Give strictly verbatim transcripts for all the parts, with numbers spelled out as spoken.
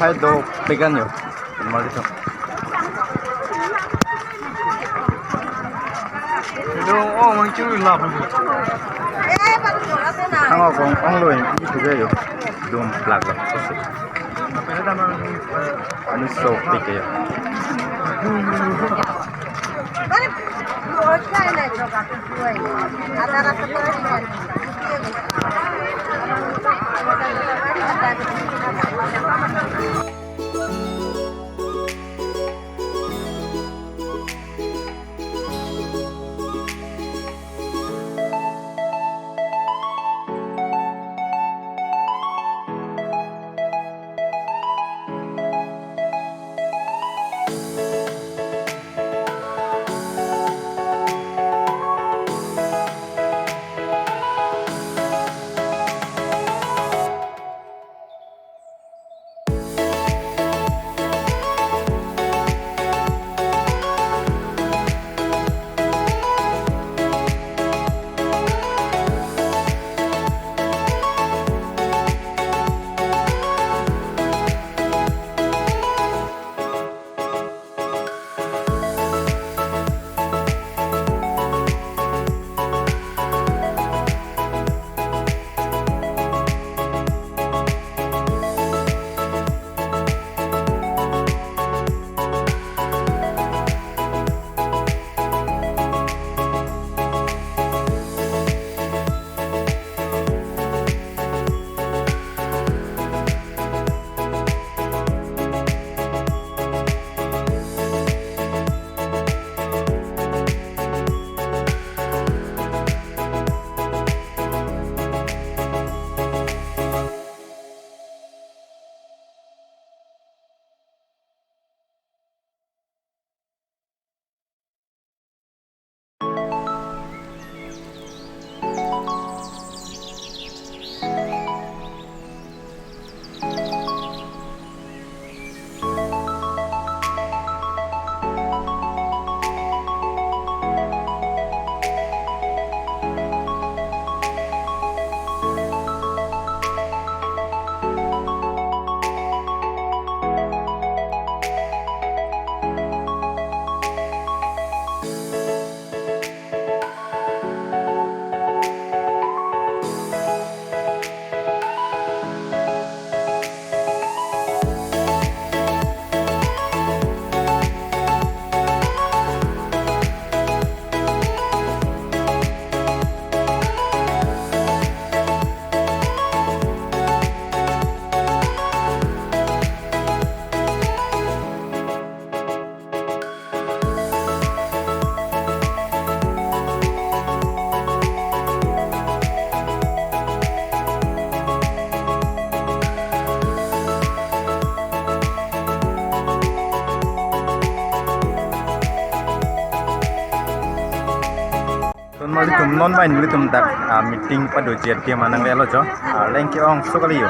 Hai dopik an jo. Mari to. Itu oh, mangchu lap. Ang ong ong lo ini juga jo. Dum plak lo. Ini sopik jo. Ton malitum non bai nelitum dak, ah, meeting padoji adim nanglelo jo. Ah, arleng ke-ong so kali jo.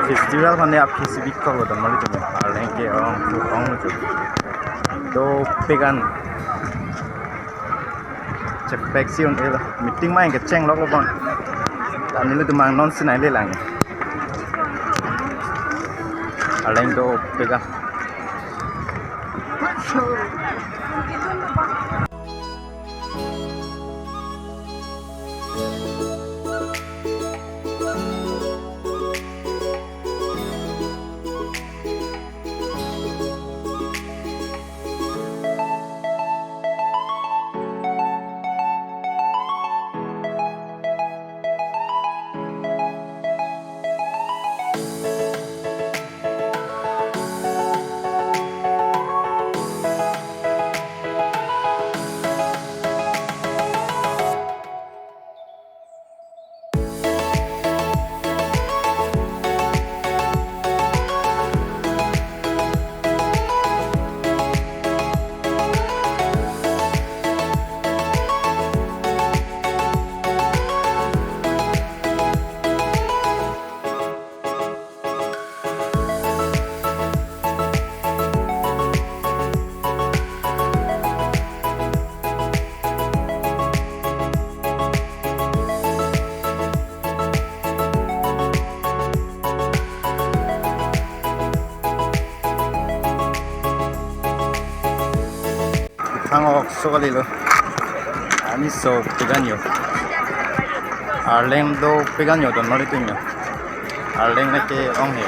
Festival aphan aphi si bikok lo ton malitum. Ah, arleng ke-ong so ong jo. Dopik an. Chepek si un-elo. Meeting mai kecheng lok lo bon. Nelitum mang non si nai le lang. Arleng dopik an. So kalilo. Ani so peganyo. Arleng do peganyo don mali tunyo. Arleng neke ong he.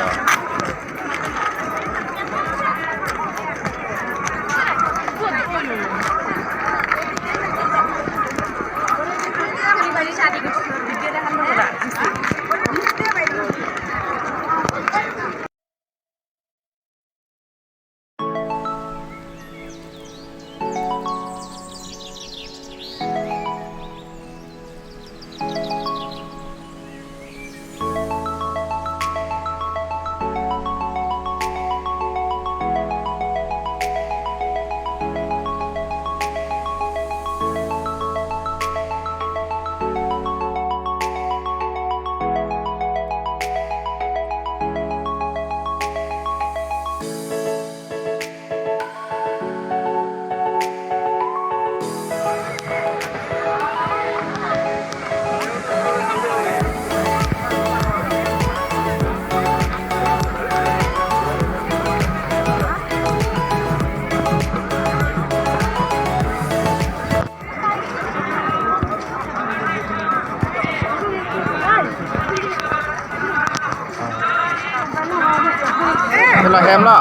Hela hem la.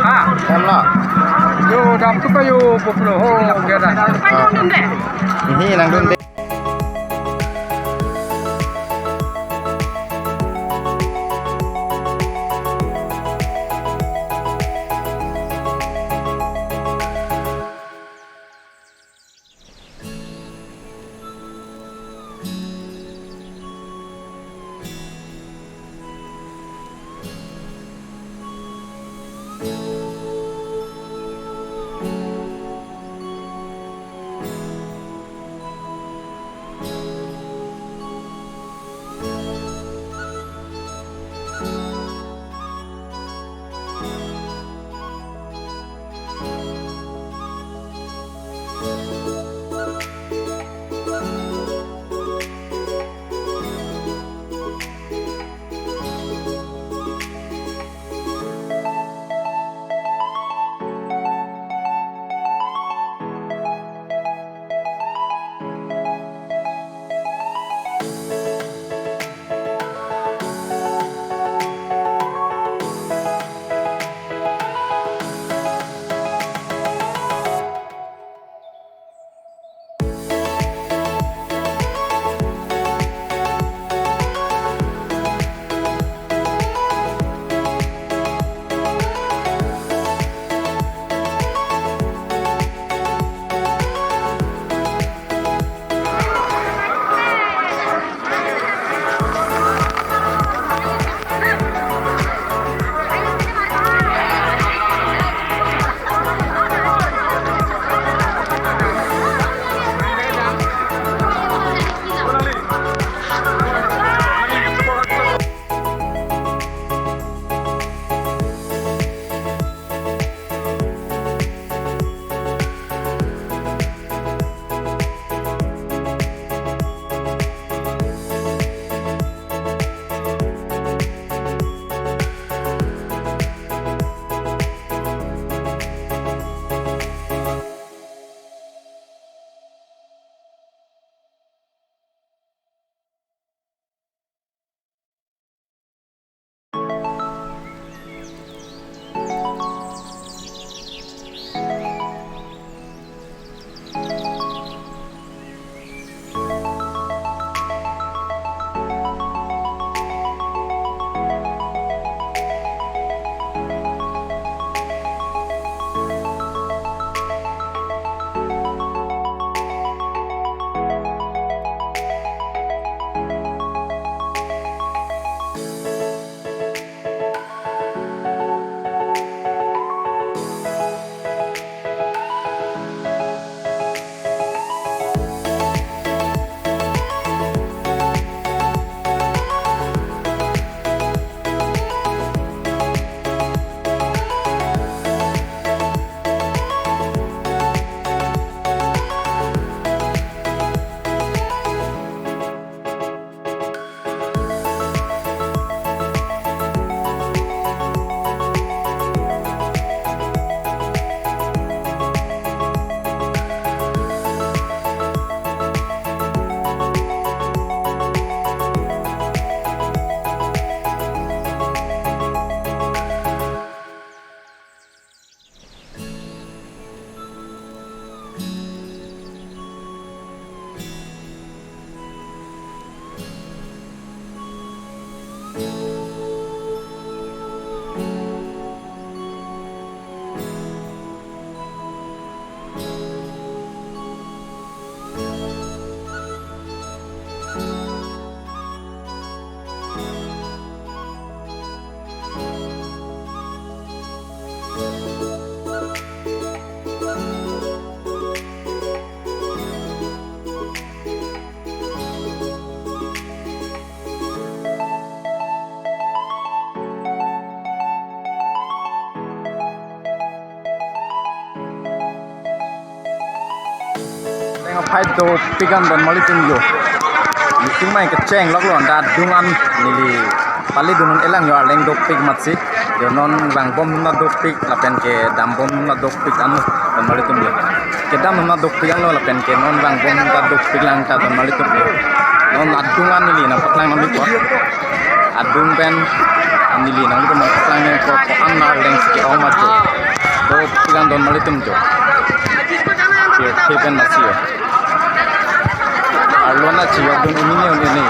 Ha? Hem la. Yo, dam tu kayo populo ho, gada. Ah. Ini nangdunde. Hai dopik an don marlitum jo. Meeting mai kecheng lok lo anta adung an neli pali dun un-e lang jo, arleng dopik matsi. Jo non vangbom dun ta dopik lapen kedambom dun ta dopik an don marlitum jo. Kedam dun ta dopik an lo lapen ke non vangbom dun ta dopik lang ta don marlitum jo. Non adung an neli nangpaklang nangpo. Adung pen neli nanglitum nangpaklang nangpo, ko-an arleng si ke-ong ma jo. Dopik an don marlitum jo. Pirthe pen matsi jo. Arlo na chiyok dun ini ne ini ne.